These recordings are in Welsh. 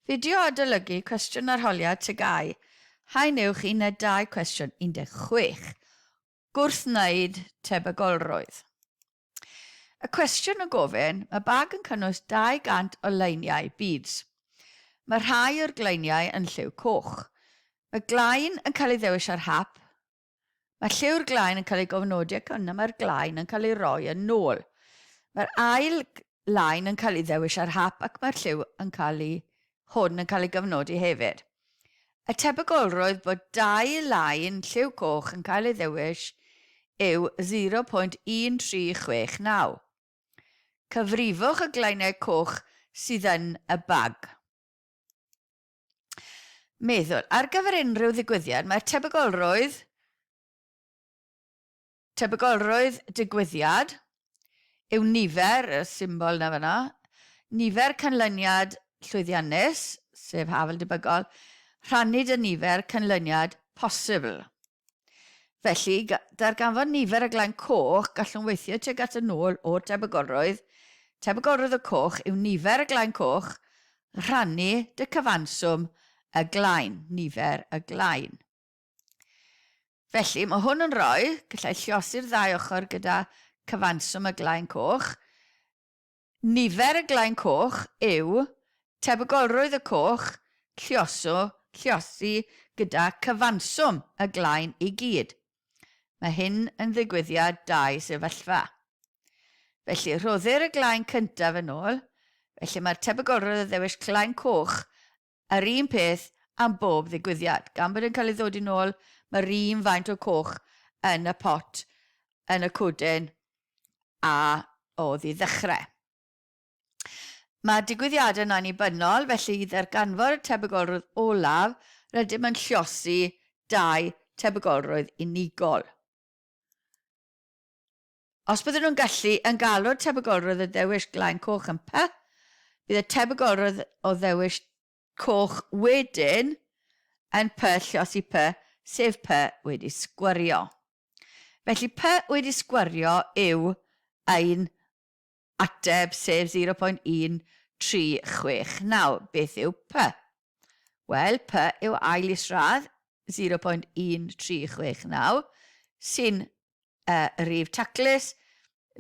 Fideo adolygu cwestiwn arholiad TGAU, Haen Uwch Uned 2 Cwestiwn 16. Gwrthwneud tebygolrwydd. Y cwestiwn yn gofyn, mae bag yn cynnwys 200 o leiniau beads. Mae rhai o'r gleiniau yn lliw coch. Mae glain yn cael ei ddewis ar hap, Mae lliw'r glaen yn cael ei gofnodi ac yna mae'r glaen yn cael ei roi yn ôl. Mae'r ail laen yn cael ei ddewis ar hap ac mae'r lliw yn cael ei, hwn yn cael ei gofnodi hefyd. Y tebygolrwydd bod dau laen lliw coch yn cael ei ddewis yw 0.1369. Cyfrifwch y glaenau coch sydd yn y bag. Meddwl, ar gyfer unrhyw ddigwyddiad, mae'r tebygolrwydd, tebygolrwydd digwyddiad yw nifer, y symbol na fyna, nifer canlyniad llwyddiannus, sef hafal debygol, rhannu dy nifer canlyniad posibl. Felly, darganfod nifer y glain coch, gallwn weithio tuag at y nôl o'r tebygolrwydd. Tebygolrwydd y coch yw nifer y glain coch rhannu dy cyfanswm y glain, nifer y glain. Felly, mae hwn yn rhoi, gallai lliosi'r ddau ochr gyda cyfanswm y glain coch, Nifer y glain coch yw tebygolrwydd y coch llioso, lliosi gyda cyfanswm y glain i gyd. Mae hyn yn ddigwyddiad dau sefyllfa. Felly, rhoddir y glain cyntaf yn ôl, felly mae'r tebygolrwydd o ddewis claen coch yr un peth am bob ddigwyddiad. Gan bod yn cael ei ddod yn ôl, mae'r un faint o coch yn y pot, yn y cwdyn, a oedd i ddechrau. Mae digwyddiadau yn annibynnol, felly i ddarganfod y tebygolrwydd olaf, rydym yn lliosi dau tebygolrwydd unigol. Os byddwn nhw'n gallu yn galw'r tebygolrwydd o ddewis glaen coch yn P, bydd y tebygolrwydd o ddewis coch wedyn yn P lliosi P, sef P wedi sgwario. Felly P wedi sgwario yw ein ateb, sef 0.1369. Beth yw P? Wel, P yw ail isradd 0.1369, sy'n rhif taclus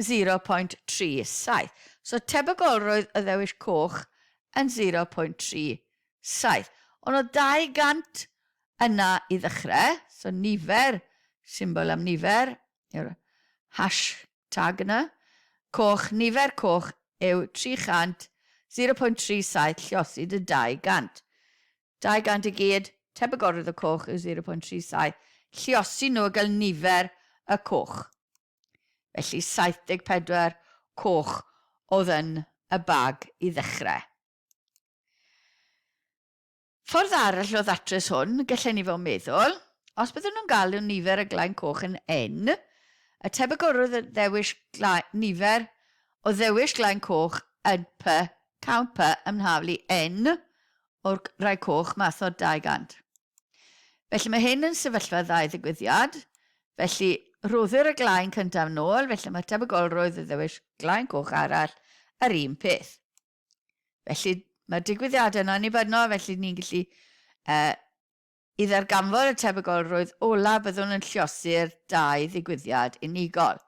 0.37. So tebygolrwydd y ddewis coch yn 0.37. Ond oedd 200 yna i ddechrau, so nifer, symbol am nifer, yw'r hashtag yna, coch, nifer coch yw 300, 0.37 lliosi dy 200. 200 i gyd, tebygolrwydd y coch yw 0.37, lliosi nhw a gael nifer y coch. Felly 74 coch oedd yn y bag i ddechrau. Ffordd arall o ddatrys hwn, gallen ni fod yn meddwl, os byddwn nhw'n galw nifer y glain coch yn N, y tebygolrwydd o ddewis nifer o ddewis glain coch yn P, count P ym mhaflu N o'r rhai coch math o'r 200. Felly mae hyn yn sefyllfa ddau ddigwyddiad, felly rhoddir y glain cyntaf nôl, felly mae'r tebygolrwydd o ddewis glain coch arall yr un peth. Felly mae'r digwyddiadau yna annibynnol, felly ni'n gallu uh, I ddarganfod y tebygolrwydd olaf byddwn yn lliosi'r dau ddigwyddiad unigol.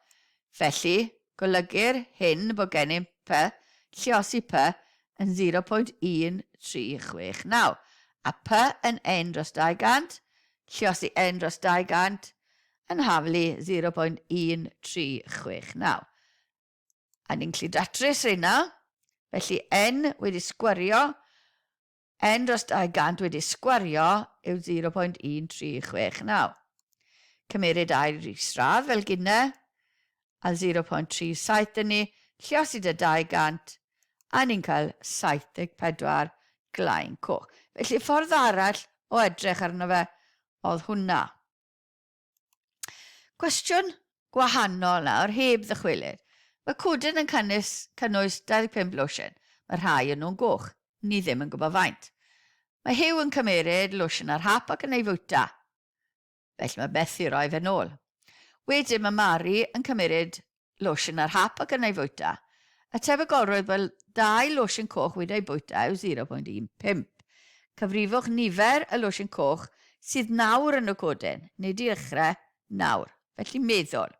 Felly, golygir hyn bod gennym P, lliosi P, yn 0.1369, a P yn N dros 200, lliosi N dros 200, yn haflu 0.1369. A ni'n gallu datrys rheina, felly N wedi sgwario N dros 200 wedi sgwario yw 0.1369. Cymeryd ail isradd fel gynne, a 0.37 dyn ni, lliosi dy 200, a ni'n cael 74 glaen coch. Felly ffordd arall o edrych arno fe oedd hwnna. Cwestiwn gwahanol nawr, heb ddychwelyd. Mae cwdyn yn cynnwys, cynnwys 25 losin. Mae rhai yn nhw'n goch. Ni ddim yn gwybod faint. Mae Hugh yn cymeryd losin ar hap ac yn ei fwyta. Felly mae methu roi fe nôl. Wedyn mae Mari yn cymeryd losin ar hap ac yn ei fwyta. Y tebygolrwydd bod dau losin coch wedi ei bwyta yw 0.15. Cyfrifwch nifer y losin coch sydd nawr yn y codyn, nid i ddechrau, nawr. Felly meddwl.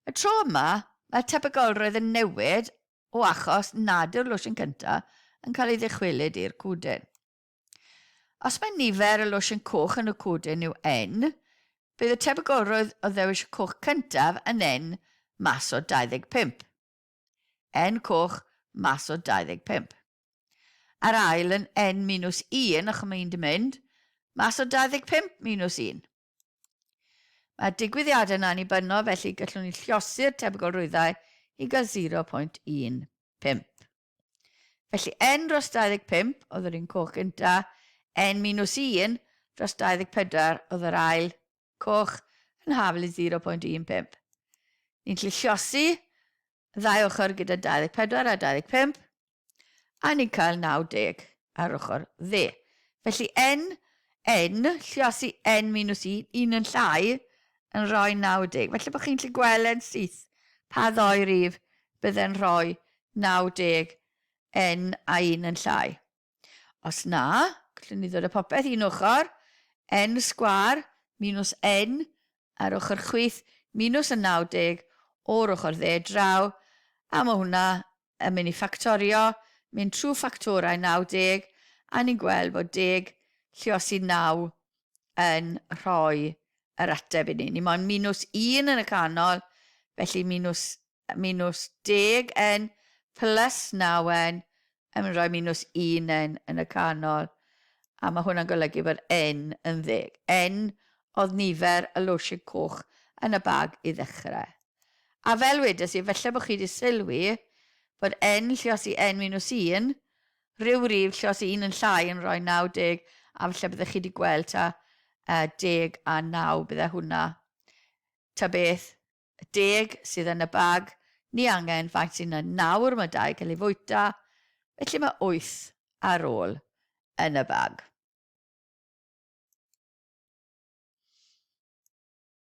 Y tro yma, mae'r tebygolrwydd yn newid o achos nad yw'r losin cyntaf yn cael ei ddychwelyd i'r cwdyn. Os mae nifer y losin coch yn y cwdyn yw N, bydd y tebygolrwydd o ddewis y coch cyntaf yn N mas o 25. N coch mas o 25. A'r ail yn N minus 1, achos mae un di mynd, mas o 25 minus 1. Mae'r digwyddiadau yna annibynnol, felly gallwn ni lliosi'r tebygolrwyddau i gael 0.15. Felly n dros 25 oedd yr un coch gynta, n minus 1 dros 24 oedd yr ail coch yn hafel i 0.15. Ni'n gallu lliosi y ddau ochr gyda 24 a 25, a ni'n cael 90 ar ochr dde. Felly n, n, lliosi n minus 1, un yn llai, yn rhoi 90. Felly bod chi'n gallu gweld yn syth pa ddoi rif bydde'n rhoi 90 n a 1 yn llai. Os na, gallwn ni ddod â popeth un ochr, n sgwar minus n ar ochr chwith minus y 90 o'r ochr dde draw, a mae hwnna yn mynd i ffactorio, mynd trwy ffactorau 90, a ni'n gweld bod 10 lliosi 9 yn rhoi yr ateb i ni. Ni moyn minus 1 yn y canol, felly minus minus 10 n plus 9 n yn mynd rhoi minus 1 n yn y canol. A mae hwnna'n golygu bod n yn ddeg. N oedd nifer y losin coch yn y bag i ddechrau. A fel wedes i, falle bod chi wedi sylwi bod n lliosi n minus 1, rhyw rif lliosi 1 yn llai yn rhoi 90, a falle byddech chi wedi gweld ta uh, 10 a 9 bydde hwnna. Ta beth, Y deg sydd yn y bag, ni angen faint sy'n yna nawr, mae dau cael ei fwyta, felly mae wyth ar ôl yn y bag.